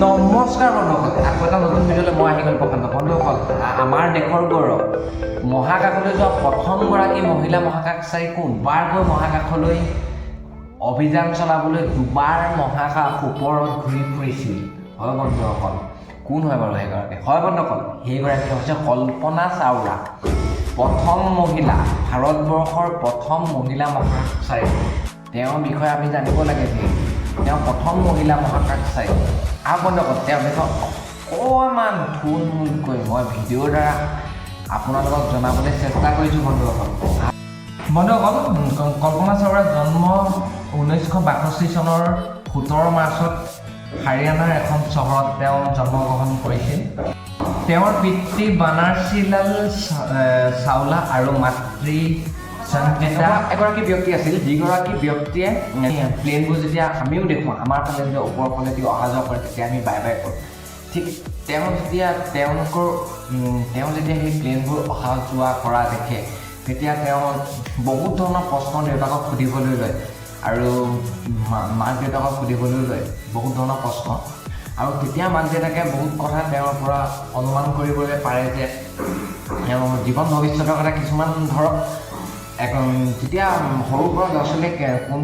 নমস্কাৰ বন্ধুসকল, আকৌ এটা নতুন ভিডিঅ'লৈ মই আহি গ'ল প্ৰশান্ত। বন্ধুসকল, আমাৰ দেশৰ গৌৰৱ, মহাকাশলৈ যোৱা প্ৰথমগৰাকী মহিলা মহাকাশচাৰী কোন? দুবাৰকৈ মহাকাশলৈ অভিযান চলাবলৈ দুবাৰ মহাকাশ ওপৰত ঘূৰি ফুৰিছিল। হয় বন্ধুসকল, কোন হয় বাৰু সেইগৰাকী? হয় বন্ধুসকল, সেইগৰাকী হৈছে কল্পনা চাওলা। প্ৰথম মহিলা, ভাৰতবৰ্ষৰ প্ৰথম মহিলা মহাকাশচাৰী। তেওঁৰ বিষয়ে আমি জানিব লাগে যিহেতু তেওঁ প্ৰথম মহিলা মহাকাশচাৰী। আৰু বন্ধুসকল, তেওঁৰ বিষয়ে অকণমান থুলমূলকৈ মই ভিডিঅ'ৰ দ্বাৰা আপোনালোকক জনাবলৈ চেষ্টা কৰিছোঁ। বন্ধুসকল, কল্পনা চাওলাৰ জন্ম 1962 চনৰ 17 মাৰ্চত হাৰিয়ানাৰ এখন চহৰত তেওঁ জন্মগ্ৰহণ কৰিছিল। তেওঁৰ পিতৃ বানাৰসীলাল চাওলা আৰু মাতৃ সঞ্জিতা এগৰাকী ব্যক্তি আছিল, যিগৰাকী ব্যক্তিয়ে প্লেনবোৰ যেতিয়া আমিও দেখোঁ, আমাৰ ফালে যেতিয়া ওপৰৰ ফালেদি অহা যোৱা কৰে, তেতিয়া আমি বাই বাই কৰোঁ। ঠিক তেওঁ যেতিয়া তেওঁলোকৰ তেওঁ যেতিয়া সেই প্লেনবোৰ অহা যোৱা কৰা দেখে, তেতিয়া তেওঁ বহুত ধৰণৰ প্ৰশ্ন দেউতাকক সুধিবলৈ লয় আৰু মাক দেউতাকক সুধিবলৈ লয় বহুত ধৰণৰ প্ৰশ্ন। আৰু তেতিয়া মাক দেউতাকে বহুত কথা তেওঁৰ পৰা অনুমান কৰিবলৈ পাৰে যে তেওঁ জীৱন ভৱিষ্যতৰ কথা কিছুমান। ধৰক এক যেতিয়া সৰুৰ পৰা ল'ৰা ছোৱালীক কোন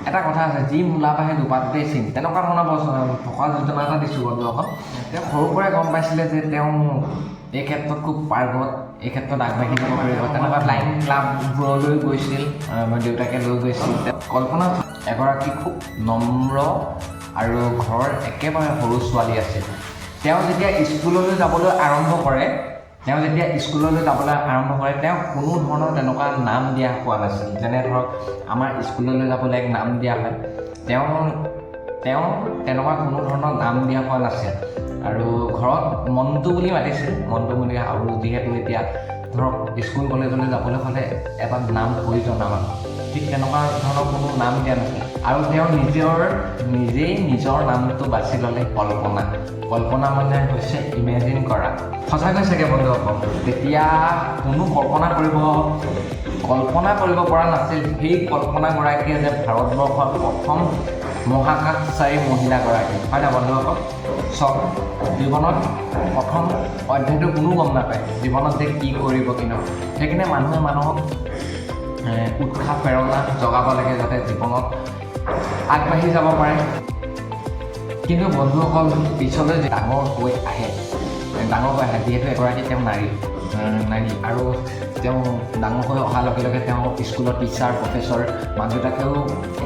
এটা কথা আছে, যি মূলা বাঢ়ে দুপাততেই চিন, তেনেকুৱা ধৰণৰ ফকৰা যোজনা এটা দিছোঁ বন্ধুসকল। তেওঁ সৰুৰ পৰাই গম পাইছিলে যে তেওঁ এই ক্ষেত্ৰত খুব পাৰ্গত, এই ক্ষেত্ৰত আগবাঢ়ি যাব পাৰিব। তেনেকুৱা ফ্লাইং ক্লাববোৰলৈ গৈছিল, দেউতাকে লৈ গৈছিল। কল্পনা এগৰাকী খুব নম্ৰ আৰু ঘৰৰ একেবাৰে সৰু ছোৱালী আছিল। তেওঁ যেতিয়া স্কুললৈ যাবলৈ আৰম্ভ কৰে, তেওঁ যেতিয়া স্কুললৈ যাবলৈ আৰম্ভ কৰে, তেওঁক কোনো ধৰণৰ তেনেকুৱা নাম দিয়া হোৱা নাছিল। যেনে ধৰক আমাৰ স্কুললৈ যাবলৈ এক নাম দিয়া হয়, তেওঁ তেনেকুৱা কোনো ধৰণৰ নাম দিয়া হোৱা নাছিল। আৰু ঘৰত মণ্টু বুলি মাতিছিল, মণ্টু বুলি। আৰু যিহেতু এতিয়া ধৰক স্কুল কলেজলৈ যাবলৈ হ'লে এটা নাম প্ৰয়োজন আমাক, ঠিক তেনেকুৱা ধৰণৰ কোনো নাম দিয়া নাছিল। আৰু তেওঁ নিজেই নিজৰ নামটো বাছি ল'লে কল্পনা। কল্পনা মানে হৈছে ইমেজিন কৰা। সঁচাকৈ চাগে বন্ধুসকল, তেতিয়া কোনো কল্পনা কৰিব পৰা নাছিল, সেই কল্পনাগৰাকীয়ে যে ভাৰতবৰ্ষৰ প্ৰথম মহাকাশচাৰী মহিলাগৰাকী। হয় নাই বন্ধুসকল? চাওক, জীৱনত প্ৰথম অধ্যায়টো কোনো গম নাপায়, জীৱনত যে কি কৰিব কি নহয়। সেইকাৰণে মানুহে মানুহক উৎসাহ প্ৰেৰণা জগাব লাগে, যাতে জীৱনত আগবাঢ়ি যাব পাৰে। কিন্তু বন্ধুসকল, পিছলৈ যে ডাঙৰ হৈ আহে, যিহেতু এগৰাকী তেওঁ নাৰী আৰু তেওঁ ডাঙৰ হৈ অহাৰ লগে লগে তেওঁ স্কুলৰ টিচাৰ, প্ৰফেচৰ, মাক দেউতাকেও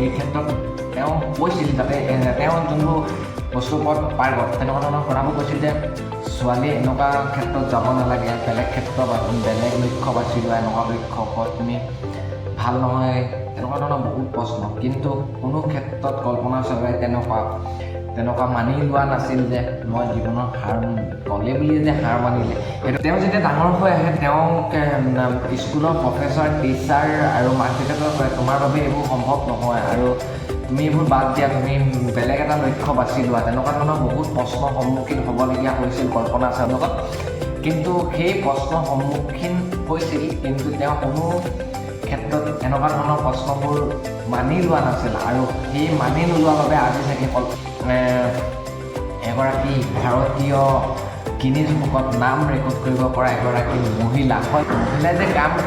এই ক্ষেত্ৰত তেওঁ কৈছিল যাতে তেওঁ যোনবোৰ বস্তুৰ ওপৰত পাৰ্গত, তেনেকুৱা ধৰণৰ কথাবোৰ কৈছিল যে ছোৱালীয়ে এনেকুৱা ক্ষেত্ৰত যাব নালাগে, বেলেগ ক্ষেত্ৰ বা বেলেগ লক্ষ্য বাছি লোৱা, এনেকুৱা লক্ষ্য ওপৰত তুমি ভাল নহয়, তেনেকুৱা ধৰণৰ বহুত প্ৰশ্ন। কিন্তু কোনো ক্ষেত্ৰত কল্পনা চাওলাই তেনেকুৱা মানি লোৱা নাছিল যে মই জীৱনত হাৰ ক'লে বুলিয়ে যে হাৰ মানিলে সেইটো। তেওঁ যেতিয়া ডাঙৰ হৈ আহে, তেওঁক স্কুলৰ প্ৰফেচৰ, টিচাৰ আৰু মাক দেউতাকে কয়, তোমাৰ বাবে এইবোৰ সম্ভৱ নহয় আৰু তুমি এইবোৰ বাদ দিয়া, তুমি বেলেগ এটা লক্ষ্য বাছি লোৱা। তেনেকুৱা ধৰণৰ বহুত প্ৰশ্নৰ সন্মুখীন হ'বলগীয়া হৈছিল কল্পনা চাওলাৰ। কিন্তু সেই প্ৰশ্নৰ সন্মুখীন হৈছিল, কিন্তু তেওঁ কোনো ক্ষেত্ৰত এনেকুৱা ধৰণৰ প্ৰশ্নবোৰ মানি লোৱা নাছিল। আৰু সেই মানি নোলোৱাৰ বাবে আজি চাগে এগৰাকী ভাৰতীয় গিনিজ বুকত নাম ৰেকৰ্ড কৰিব পৰা এগৰাকী মহিলা। হয়, মহিলাই যে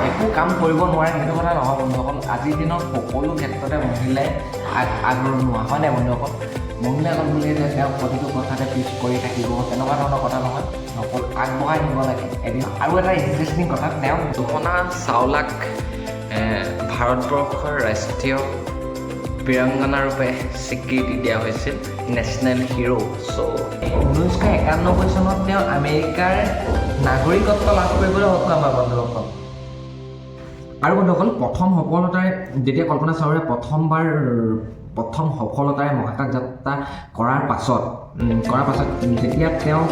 একো কাম কৰিব নোৱাৰে, সেইটো কথা নহয় বন্ধুসকল। আজিৰ দিনত সকলো ক্ষেত্ৰতে মহিলাই আগৰণুৱা। হয় নাই বন্ধুসকল? মহিলাসকল বুলিয়ে যে তেওঁ প্ৰতিটো কথাতে পিছ পৰি থাকিব, তেনেকুৱা ধৰণৰ কথা নহয়। অকল আগবঢ়াই নিব লাগে এদিন। আৰু এটা ইণ্টাৰেষ্টিং কথা, তেওঁ কল্পনা চাওলাক ভাৰতবৰ্ষৰ ৰাষ্ট্ৰীয় বীৰাংগনা ৰূপে স্বীকৃতি দিয়া হৈছিল, নেশ্যনেল হিৰ'। চ' 1991 চনত তেওঁ আমেৰিকাৰ নাগৰিকত্ব লাভ কৰিবলৈ সক্ষম হয় বন্ধুসকল। আৰু বন্ধুসকল, প্ৰথম সফলতাৰে যেতিয়া কল্পনা চাওলাই প্ৰথম সফলতাৰে মহাকাশ যাত্ৰা কৰাৰ পাছত যেতিয়া তেওঁ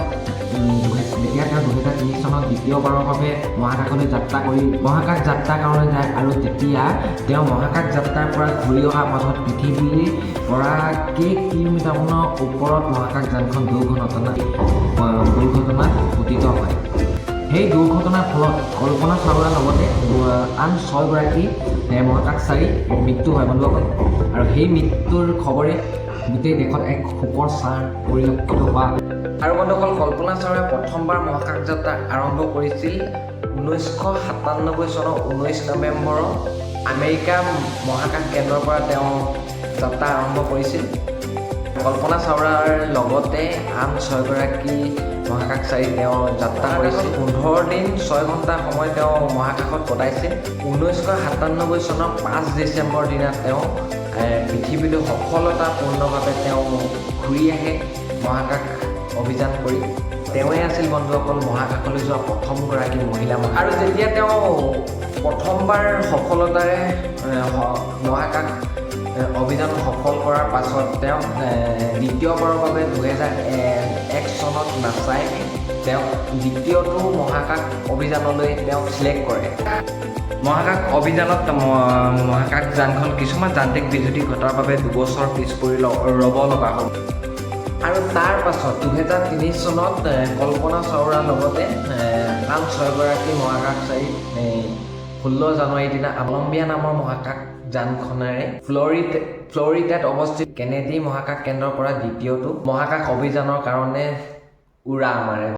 2003 চনত দ্বিতীয়বাৰৰ বাবে মহাকাশলৈ যাত্ৰা কৰি মহাকাশ যাত্ৰাৰ কাৰণে যায়, আৰু তেতিয়া তেওঁ মহাকাশ যাত্ৰাৰ পৰা ঘূৰি অহাৰ পাছত পৃথিৱীৰ পৰা কেই কিলোমিটাৰমানৰ ওপৰত মহাকাশ যানখন দুৰ্ঘটনাত পতিত হয়। সেই দুৰ্ঘটনাৰ ফলত কল্পনা চাওলাৰ লগতে আন ছয়গৰাকী মহাকাশচাৰী মৃত্যু হয় বন্ধুসকল। আৰু সেই মৃত্যুৰ খবৰে গোটেই দেশত এক শোকৰ ছাঁ পৰিলক্ষিত হোৱা। আৰু বন্ধুসকল, কল্পনা চাওলাই প্ৰথমবাৰ মহাকাশ যাত্ৰা আৰম্ভ কৰিছিল 1997 চনৰ 19 নৱেম্বৰত। আমেৰিকা মহাকাশ কেন্দ্ৰৰ পৰা তেওঁ যাত্ৰা আৰম্ভ কৰিছিল। কল্পনা চাওলাৰ লগতে আন ছয়গৰাকী মহাকাশচাৰী তেওঁ যাত্ৰা কৰিছিল। 15 দিন 6 ঘণ্টা সময় তেওঁ মহাকাশত কটাইছিল। 1997 চনৰ 5 ডিচেম্বৰ দিনা তেওঁ পৃথিৱীলৈ সফলতাপূৰ্ণভাৱে তেওঁ ঘূৰি আহে মহাকাশ অভিযান কৰি। তেওঁৱে আছিল বন্ধুসকল, মহাকাশলৈ যোৱা প্ৰথমগৰাকী মহিলা। আৰু যেতিয়া তেওঁ প্ৰথমবাৰ সফলতাৰে মহাকাশ অভিযান সফল কৰাৰ পাছত তেওঁক দ্বিতীয়বাৰৰ বাবে 2001 চনত নাছাই তেওঁক দ্বিতীয়টো মহাকাশ অভিযানলৈ তেওঁক চিলেক্ট কৰে। মহাকাশ অভিযানত মহাকাশ যানখন কিছুমান যান্ত্ৰিক বিজুতি ঘটাৰ বাবে 2 বছৰ পিছ পৰি ৰ'ব লগা হ'ল। আৰু তাৰ পাছত 2003 চনত কল্পনা চাওলাৰ লগতে আন ছয়গৰাকী মহাকাশচাৰী 16 জানুৱাৰীৰ দিনা কলম্বিয়া নামৰ মহাকাশ যানখনেৰে ফ্লৰিডাত অৱস্থিত কেনেডি মহাকাশ কেন্দ্ৰৰ পৰা দ্বিতীয়টো মহাকাশ অভিযানৰ কাৰণে উৰা মাৰে।